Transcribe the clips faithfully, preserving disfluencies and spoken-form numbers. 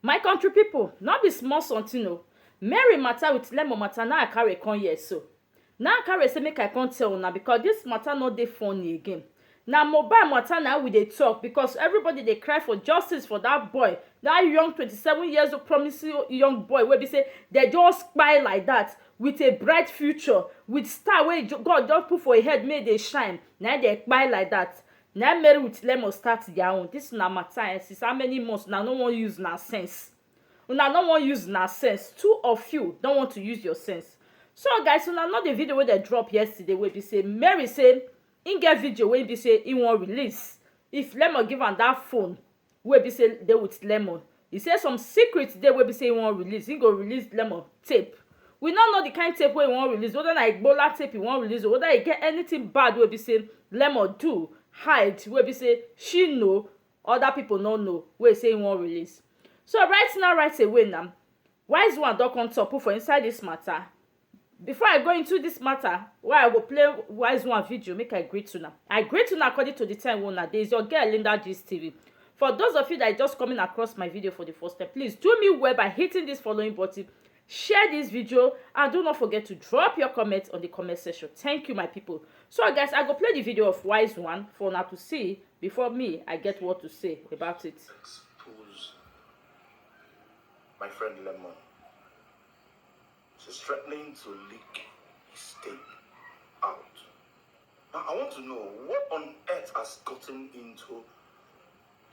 My country people, no be small something o. Mary matter with Lemon matter, now I carry come here so. Now I carry say make I come tell una, because this matter no dey funny again. Na mobile matter now we dey talk, because everybody dey cry for justice for that boy, that young twenty-seven years old promising young boy wey be say they just kpai like that, with a bright future, with star wey ju- God just put for a head make dey shine. Na they kpai like that. Na Mary with Lemon start their own. This na matter, eh, since how many months una no wan use na sense. Una no wan use na sense. Two of you don't want to use your sense. So guys, una know the video wey they drop yesterday wey be say Mary say im get video wey be say he wan release if Lemon give am that phone wey be say dey with Lemon. He say some secret dey wey be say he wan release. He go release Lemon tape. We no know the kind tape wey he wan release, whether na Igbola tape he wan release, or whether he get anything bad wey be say Lemon do hide, wey be say she know, other people no know, wey say he wan release. So right now, right away now, Wise One don come top for inside this matter. Before I go into this matter, why I go play Wise One video, make I greet una. I greet una according to the time wey una dey. Is your girl Linda Gist T V. For those of you that are just coming across my video for the first time, please do me well by hitting this following button, share this video, and do not forget to drop your comments on the comment section. Thank you, my people. So guys, I go play the video of Wise One for una to see before me I get what to say about it. Expose my friend Lemon. She's threatening to leak his tape out. Now, I want to know what on earth has gotten into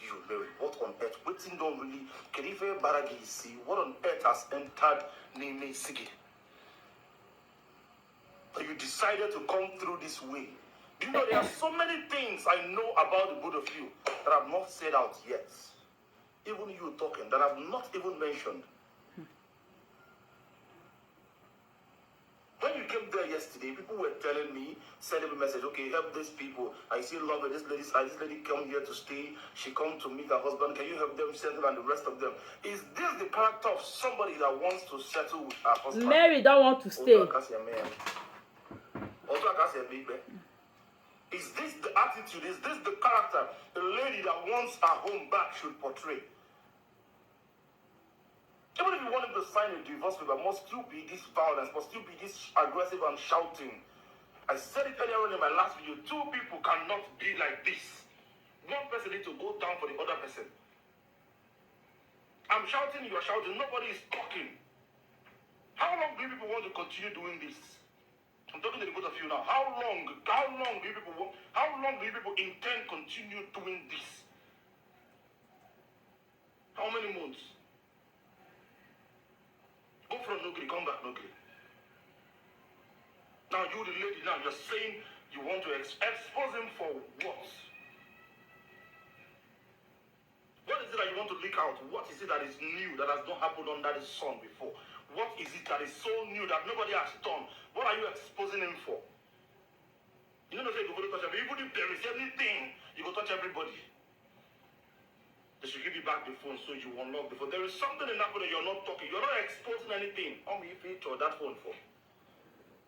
you, Mary. What on earth? Wetin don really, Kerife Baragi, see, what on earth has entered Nene Sigi? That you decided to come through this way. Do you know there are so many things I know about the both of you that I've not said out yet? Even you talking, that I've not even mentioned. When you came there yesterday, people were telling me, sending me message, "Okay, help these people. I see love with this lady. This lady come here to stay. She come to meet her husband. Can you help them settle and the rest of them?" Is this the character of somebody that wants to settle with her husband? Mary don't want to stay. Otu Akasia, man. Otu Akasia, baby. Is this the attitude? Is this the character the lady that wants her home back should portray? Even if you want him to sign a divorce paper, must still be this violence, must still be this aggressive and shouting. I said it earlier on in my last video. Two people cannot be like this. One person needs to go down for the other person. I'm shouting, you are shouting, nobody is talking. How long do you people want to continue doing this? I'm talking to the both of you now. How long? How long do you people want? How long do you people intend continue doing this? How many months? Go from Nogri, come back Nogri. Now you, the lady, now you're saying you want to ex- expose him for what? What is it that you want to leak out? What is it that is new that has not happened under the sun before? What is it that is so new that nobody has done? What are you exposing him for? You know, say you go touch everybody. Even if there is anything, you go touch everybody. They should give you back the phone so you unlock the phone. There is something in that phone that you're not talking. You're not exposing anything. How many feature that phone for?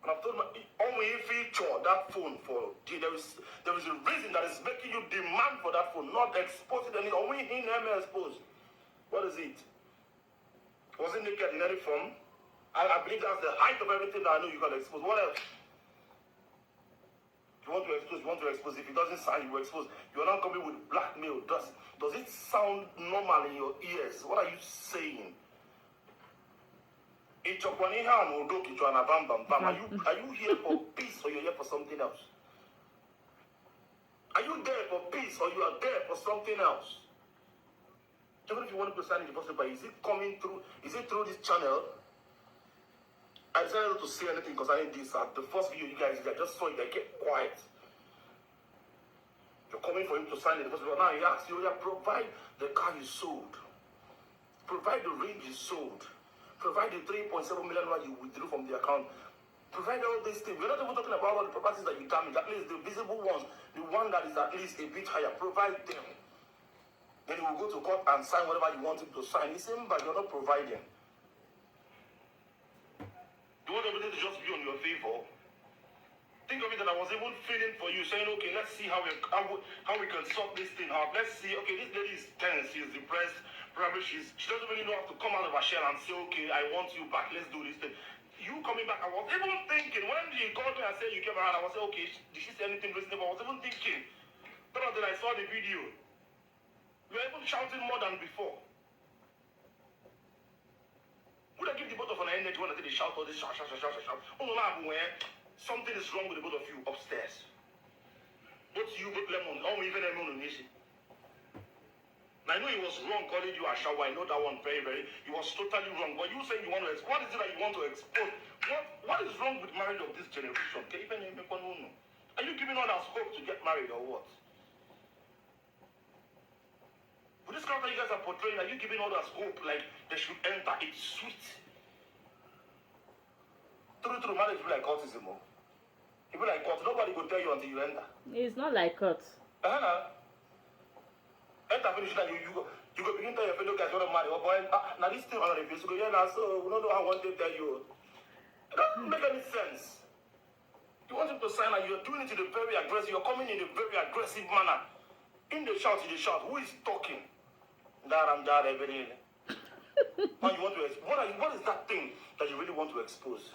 And I've told my, only feature that phone for. There is, there is a reason that is making you demand for that phone, not exposing any. Only in M exposed. What is it? Was it naked in any form? I, I believe that's the height of everything that I know you can expose. What else? You want to expose, you want to expose. If it doesn't sound, you expose. You are not coming with blackmail. Does, does it sound normal in your ears? What are you saying? Ichokwa ni ha no do kichwa na bam bam bam. Are you, are you here for peace or you're here for something else? Are you there for peace or you are there for something else? Even if you want to sign the divorce paper, is it coming through? Is it through this channel? I decided not to say anything concerning this. At the first video you guys did, I just saw it. I kept quiet. You're coming for him to sign the divorce paper. Now he asks you, "Yeah, provide the car you sold. Provide the ring you sold. Provide the three point seven million naira you withdrew from the account. Provide all these things." We're not even talking about all the properties that you damaged. At least the visible ones, the one that is at least a bit higher. Provide them. Then he will go to court and sign whatever you want him to sign. He said, "But you're not providing." You want everything to just be on your favor? Think of it that I was even feeling for you, saying, "Okay, let's see how we, how we, how we can sort this thing out. Let's see, okay, this lady is tense, she's depressed, probably she's, she doesn't really know how to come out of her shell and say, 'Okay, I want you back, let's do this thing.'" You coming back, I was even thinking, when you called me and said you came around, I was saying, "Okay, did she say anything reasonable?" I was even thinking. But then I saw the video. You were even shouting more than before. Would I give the both of an energy when I say they shout all this shout, shout, shout, shout, shout, shout? Oh, no, no, eh? Something is wrong with the both of you upstairs. Both you, both Lemon, oh, even Lemon Onishi. I know he was wrong calling you a shower. I know that one very, very. He was totally wrong. But you saying you want to expose, what is it that you want to expose? What, what is wrong with marriage of this generation? Can you even make one know? Are you giving others hope to get married or what? With this character you guys are portraying, are you giving others hope like they should enter? It's sweet. True, true, marriage be like cultism. Oh. It be like cult. Nobody go tell you until you enter. It's not like cult. Uh-huh. Enter finish now, you, you go, you go begin tell your fellow guys, "Wanna marry?" Oh boy, ah, now this thing on the face, you go, "Yeah, now so we don't know how one day tell you." It doesn't make any sense. You want him to sign and you're doing it in a very aggressive, you're coming in a very aggressive manner. In the shout, in the shout, who is talking? Daram, dar, everything. And you want to ex-, what, are you, what is that thing that you really want to expose?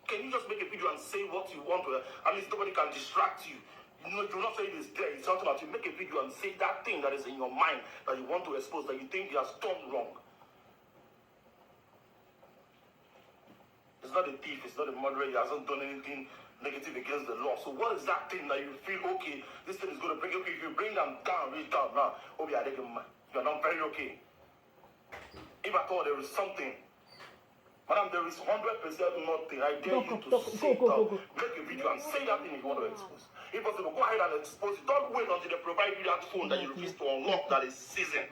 Can you just make a video and say what you want to? At least nobody can distract you. You know, you're not saying it's there. It's something that you make a video and say that thing that is in your mind that you want to expose, that you think he has done wrong. He's not a thief. He's not a murderer. He hasn't done anything negative against the law. So what is that thing that you feel, "Okay, this thing is going to bring, okay, if you bring them down, reach down now, Obi Adegema, you're not very okay." If at all there is something, madam, there is hundred percent nothing. I dare you to sit down, make a video and say that thing if you want to expose. If possible, go ahead and expose it. Don't wait until they provide you that phone that you refuse to unlock that is season.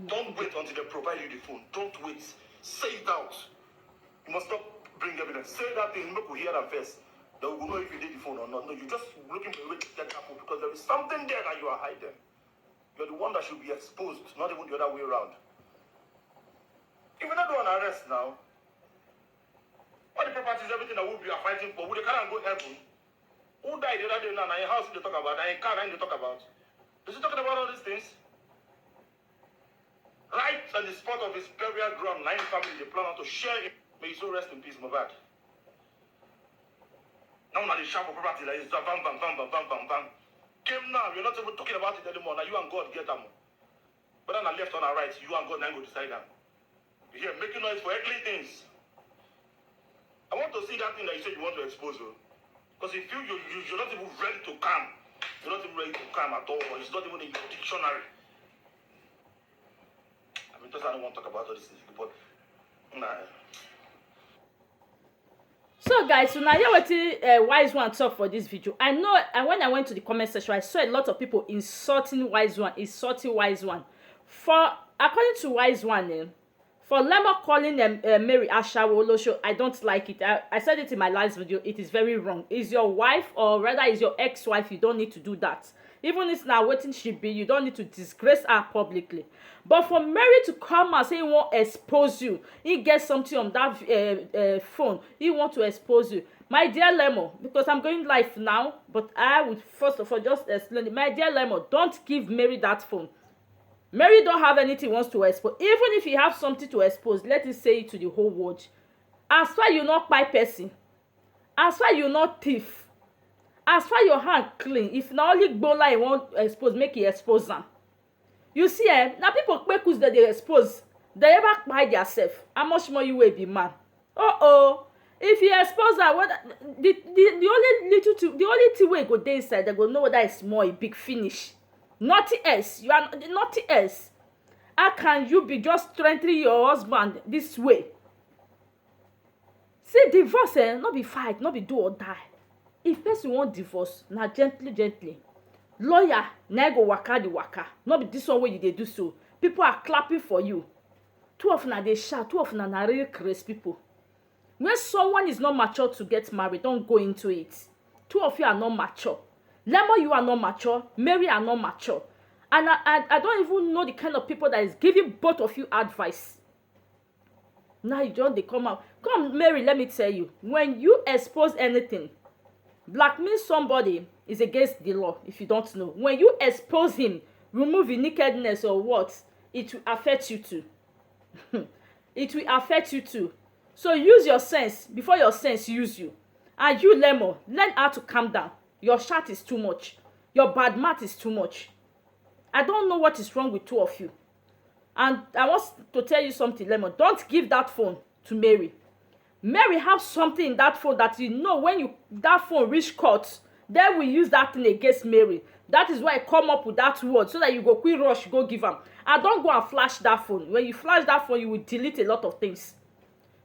Don't wait until they provide you the phone. Don't wait. Say it out. You must not bring evidence. Say that thing, make we hear am first. Then we go know if you did the phone or not. No, you're just looking for a way to get that phone because there is something there that you are hiding. You're the one that should be exposed, not even the other way around. If you not do an arrest now, all the properties, everything that we are fighting for, we dey carry am go heaven. Who died the other day now? Na him house they talk about, na him car na him they talk about. Is he talking about all these things? Right on the spot of his burial ground, na him family dey plan how to share him. May his soul rest in peace, Mohbad. Now na dey shout for property like this, bam, bam, bam. Came now, you're not even talking about it anymore. Now you and God get am. Whether na left or na right, you and God na go decide am. You hear, making noise for earthly things. I want to see that thing that you said you want to expose, oh. Because if you, you, you, you're not even ready to come. You're not even ready to come at all. It's not even in your dictionary. I mean, just I don't want to talk about all these things, but nah. So guys, so now hear wetin uh, Wise One talk for this video. I know, and when I went to the comment section, I saw a lot of people insulting Wise One, insulting Wise One. For, according to Wise One, eh, for Lemo calling um, uh, Mary Ashawo Olosho, I don't like it. I, I said it in my last video. It is very wrong. Is your wife, or rather is your ex-wife. You don't need to do that. Even if na wetin she be, you don't need to disgrace her publicly. But for Mary to come and say he won't expose you, he get something on that uh, uh, phone, he want to expose you. My dear Lemo, because I'm going live now, but I would first of all just explain it. My dear Lemo, don't give Mary that phone. Mary don't have anything wants to expose. Even if he have something to expose, let him say it to the whole world. As far you not kpai person, as far you not thief, as far your hand clean, if na only gbola he wan expose, make he expose am. You see, eh, na people kpekus that they expose. They ever kpai their self. How much more you will be man? Uh oh. If you expose that, what the, the, the only little thing, the only thing wey go dey inside, they go know whether it's small, e big finish. Nothing else. You are nothing else. How can you be just threatening your husband this way? See, divorce, eh, no be fight, no be do or die. If person wan divorce, na gently, gently. Lawyer, na go waka the waka. No be this one way you dey do so. People are clapping for you. Two of una dey shout, two of una na real craze people. When someone is not mature to get married, don't go into it. Two of you are not mature. Lemo, you are not mature. Mary are not mature. And I, I, I don't even know the kind of people that is giving both of you advice. Now you just dey come out, Come, Mary, let me tell you, when you expose anything, blackmail somebody is against the law. If you don't know, when you expose him, remove his nakedness or what, it will affect you too. It will affect you too. So use your sense before your sense use you. And you, Lemo, learn how to calm down. Your chat is too much. Your bad mouth is too much. I don't know what is wrong with two of you. And I want to tell you something, Lemo. Don't give that phone to Mary. Mary have something in that phone that, you know, when you, that phone reach court, they will use that thing against Mary. That is why I come up with that word, so that you go quick rush, go give am. I don't go and flash that phone. When you flash that phone, you will delete a lot of things.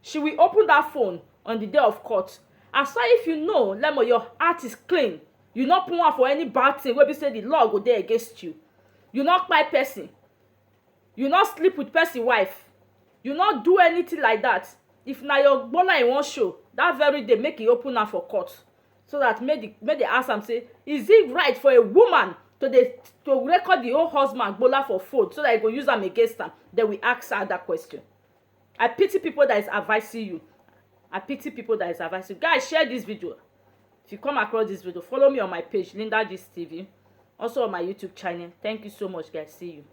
She will open that phone on the day of court. As far if you know, Lemo, your heart is clean. You not put one for any bad thing wey be say the law go there against you. You not kpai person. You not sleep with person wife. You not do anything like that. If na your gbola you wan show, that very day make e open am for court, so that make the, make they ask am say, is it right for a woman to dey, to record the whole husband gbola for phone so that e go use am against am? Then we ask her that question. I pity people that is advising you. I pity people that is advising you. Guys, share this video. If you come across this video, follow me on my page, Linda Gist T V. Also on my YouTube channel. Thank you so much, guys. See you.